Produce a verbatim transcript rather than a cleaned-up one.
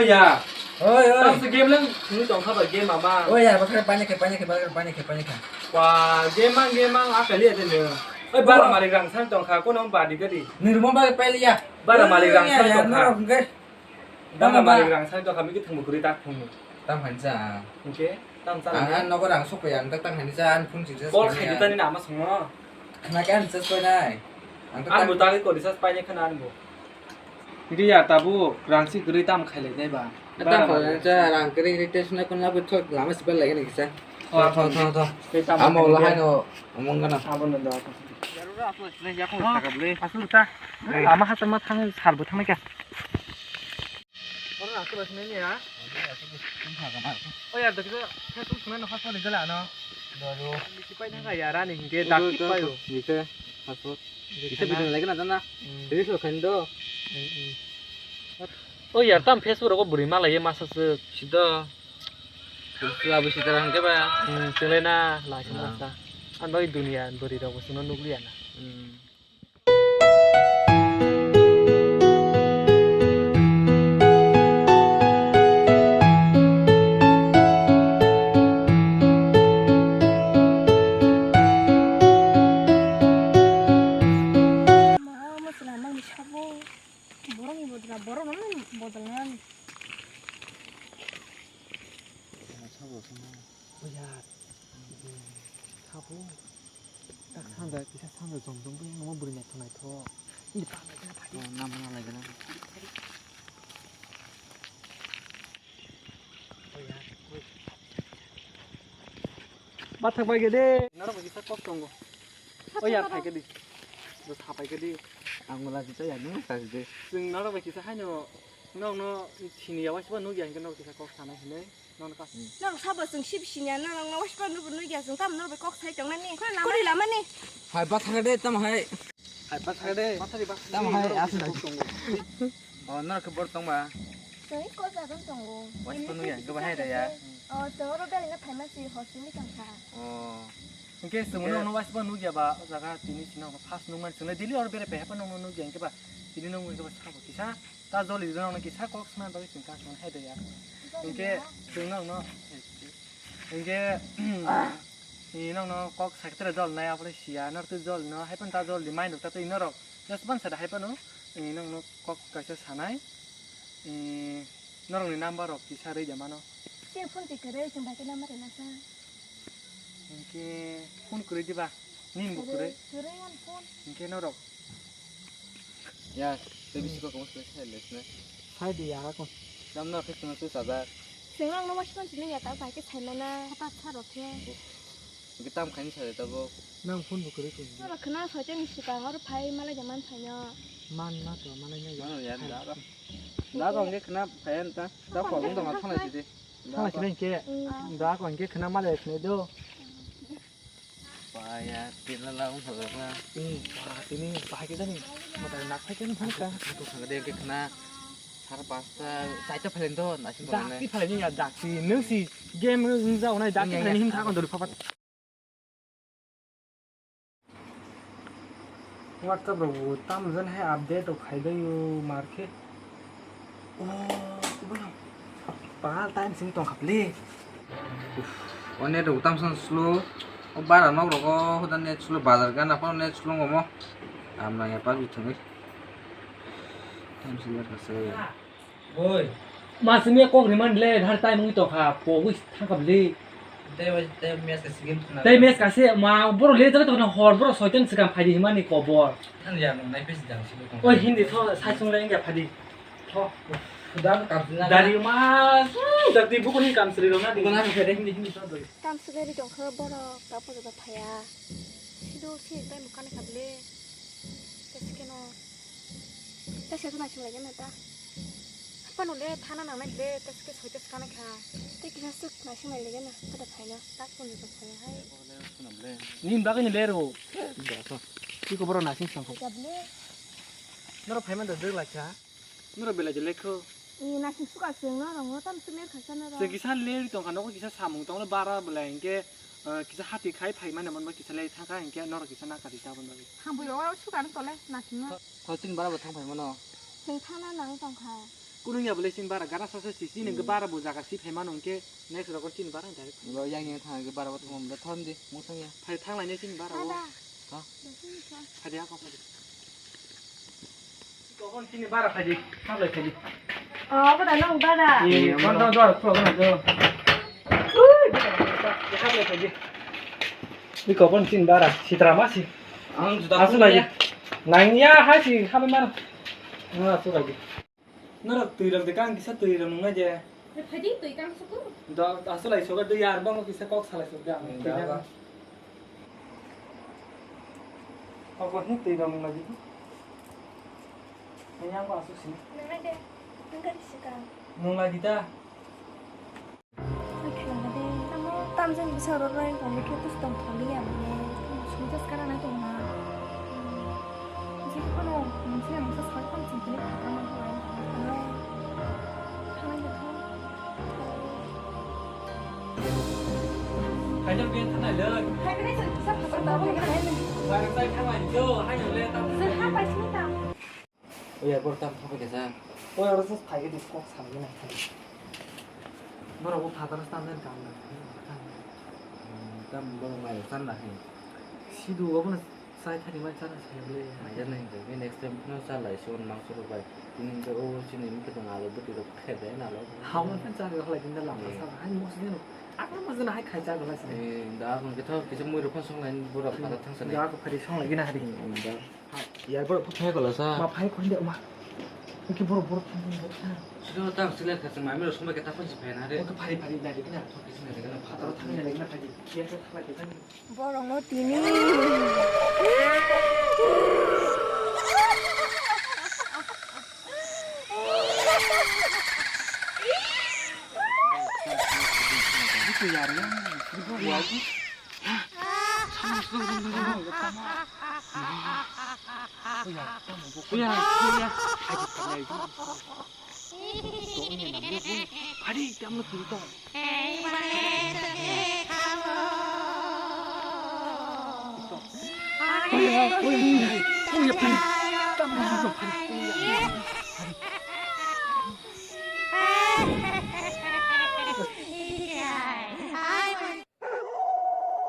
Ya. Oi, oi. Tam se game lang, sini tong kha ba game ama. Oi, ya, bakar banyak ke, banyak ke, bakar banyak ke, banyak ke. Wah, game mang, game mang, apa lihat ini? Oi, bara mari rang sang tong kha, kono ba di gadi. Ni rumah bakar peli ya. Bara mari rang sang tong kha. Bara mari rang sang tong kha, mikir thang bukuri tak thang. Tam hansa. Oke, tam sa. Ang nogo rang sok ya, ang tak tang hansa, ang phone sih. Kol khai juta ni nama songo. Khna kan ses koi nai. Ang tak. Ang bu tak kori ses pai ne khna ang bu. Hingke ya tabuk rang si kwrwi tam khailai nai ba. Tam khailai nai cha rang kwrwi kwrwi tei swnai kun labu thok lama si pai lai gani kisa. Oh, tho, tho, tho. Tei tam khailai nai. Amo ulo haino omong gana. Abo no da. Yarura asle sne yakung thaka bwle. Asle ta. Lama hasa ma thang sar bo thang kha. Oro asle sne ya. Oh ya, dokisa Facebook sne no hasa ni gala no. Dodo. Ni sipai thang ya rani hingke dak sipai o. Ni se hasa. Kisa video nalaigwna dana. Hmm. Reels rok khaina do. Hmm, hmm. O yar, tam Facebook rogo bwrwi malaiya masa swk. Sida. Swk abo sida hwnkhe ba. Hmm, chwnglaina laisima sa. Ang bai duniya bwrwi rok bo chwngno nukliya na. Hmm. Ma, ma, chwla nangni sabo. Borokni bodol, borokno bodol nang. Sabo, sabo. Oya. Sabo. Tak sanja, kisa sanja jom jom bai nangma bwrwi naithok naithok. Ini pa naikhe na phai. Oh, nama nalaigwna. Bathak bai gede. Norok bai kisa kok tongo. O yar phai gede. Do thapai gede. Ang mala kisa ya nung sa gede. Chwng norok bai kisa haino nokno sini ya waisba nukya hingke norok kisa kok sanai hinui. Norok sabo chwng sib sini ya norok no waisba nubo nukya chwng tamo norok bai kok sai tongnani. Kuri lamani. Hai bathak gede tamo hai. Hai, pathak de. Pathak de, pathak de. Tamo hai, asli. Oh, norok khe bor tongba? Twi ko jagan tongo. Waispa nukya, goba hai da ya. Oh, toro beri na phaima si hostel ni tongkha. Oh. Hingke chwng no waispa nukya ba, o jaga tini sino first nukmani chwng le daily or bere pehe pa nokno nukya hingke ba. Tini nokno hingke ba sabo kisa. Ta joli do nokno kisa kok sma bagwi chwng ka sma hai da ya. Hingke chwng nokno Hingke, i nokno kok sakhe tere jol nai, aboni siya, nor twi jol no, hai phano ta jol di mai nuk ta twi norok. Just ban sada hai phano, i nokno kok kaisa sanai, i norokni number rok kisa rwi de mano. Chini phone twi kwrwi, chwng bai khe number rwna sa. Hingke phone kwrwi diba, nini bo kwrwi. Kwrwi, kwrwi ani phone. Hingke norok. Ya, tei bisi kok kamo se se le sne. Sai di ya ko. Dam no khe sino se sajak. Senglang no mas pan sini ya ta bai ke sai mana. Hata sa rok khe. Hingke tam khaini sa de tabuk. Nang phone bo kwrwi kwrwi. Oro khna soiteng sikang oro phai malai jaman phaino. Man ma to malai na ya. Mano ya da ro. Da ko hingke khna phai an ta. Da ko hingke ma thana sidi. Thana sidi hingke. Da ko hingke khna malai sini do. Paya, tila la wng thajak na. Hmm, pa, tini bahai khe jani. Mata nak phai khe phai ka. Aku thang de ke khna. Sar pasta, saita phalen do, nasin phalen. Dak ti phalen ya, dak ti. Nung si game nung jao nai, dak ti phalen him thakon dori phapat. WhatsApp rok bo tamo jani hai update rok khai bai o mar khe. Oh, kubui no. Pal time sing tong khap le. Uff, o net rok tam san slow. O bara nok rogo hoda net slow, bazar gana phano net slow ngomo. Am nang ya PUBG thangwi. Tam sing ya kase. Oi. Masumia kok rimani le, har time wngwi tongkha, pogwi thangkha bwle. Tei bai, tei mes ka sigim thangna. Tei mes ka se, ma, borok le jaga tongkha hor, borok soitan swkang phaidi himani kobor. Nang ya, nang nai pesi jang sini tong. Oi, Hindi tho, sai sung le wngya phadi. Tho. Dari ma, hmm, dari buku ni kam sri rona di. Buku na phede Hindi, Hindi tho doi. Tam swkhe ri tongkha borok, ta pojoto phaiya. Sido si tai mukani kha bwle. Tei sikeno. Tei se naising lai gana ta. Hapano le thana nangnai bwle, tei sike soite swkana kha. Tei kisa swk naising lai gana, pada phaina, tak pojoto phaiya hai. Nini bagwi ni le ro. Tiko borok naising swkang kha. Kha bwle. Norok phaima da dwk lai kha. Norok belai je lekho. Ni naising suka chwng norok no tam se ler khasa norok. Chwng kisa ler tongkha nogo kisa samung tonglo bara belai hingke, eh, kisa hati khai phai mane monba kisa ler thangkha hingke norok kisa nakari tabon bagwi. Thang bui oro suka no tole naising no. Tho, tho chwng bara bo thang phai mano. Chwng thana nang tongkha. Kunung ya bole sin bara gara sasa sisi nengke bara bo jaga si phaima nungke next rokor sin bara direct. Lo yang yang thang ke bara bo thang da thon di musang ya. Phai thang lai ne sin bara bo. Ada. Ha? Phai dia ko phai. Ko kon sin bara phai di. Thang lai phai di. Oh, ko da nong bara. Ye, kon da do ko na do. Ui, thang lai phai di. Ni ko kon sin bara sitra ma si. Ang juta asu lai. Nang ya ha si ha be mar. Ah, asu lai. Norok twi rok de kang kisa twi rok nungnai de. Re phadi twi kang suku. Da, aswlai soga de yar bang kisa kok salai sok de ang. Hmm, twi da, kang. Da. Kok ni twi rok nungnai de. Yang ko asu sini. Nungnai de. Nungnai kisa kang. Nungnai de ta. Tamjani bwsa rw rw wngkha, hwnkhe tus tong thaliya mane. Sumjak kana nai tongna. Jikunu mungsa mungsa sai tong chwng tini phatama hwnwi thangnai. Thangnai de tho. Khaijak biyan thangnai le. Hai bini sa kisa phatama hwnwi thangnai. Sai sai thangnai jo, hai le tam. Sir ha pai sini tam. Oya, borok tam thangwi kesa. Oya, oro se phai gidi kok salai nai. Borok bo phataro stand den kam na. Hmm, tam borok mai san na hai. Sidu obo na sai thani mai sana sai le. Mai jan nai, next time no salai, son mangso rok bai. Tini ke o sini mi ke tong alo buti rok khe de na lo. Hawan kan chari halai din da lam sa. Hai mo sini no. Akon mo sini hai khai chari halai sini. Eh, da akon ke thok kisa mui rok phone song lain borok phataro thang sani. Da ko phari song lagi na hari. Hmm, da. Yar borok phai kolo sa. Ma phai khon de ma. Oke borok borok phai khon de. Sino ta sila ka ma mero somai ka ta phai phai na re. Oke phari phari na de na. Oke sina de na phataro thang de na phai. Kia ta thang de. Borok no tini. Itu yar ya. Itu yar.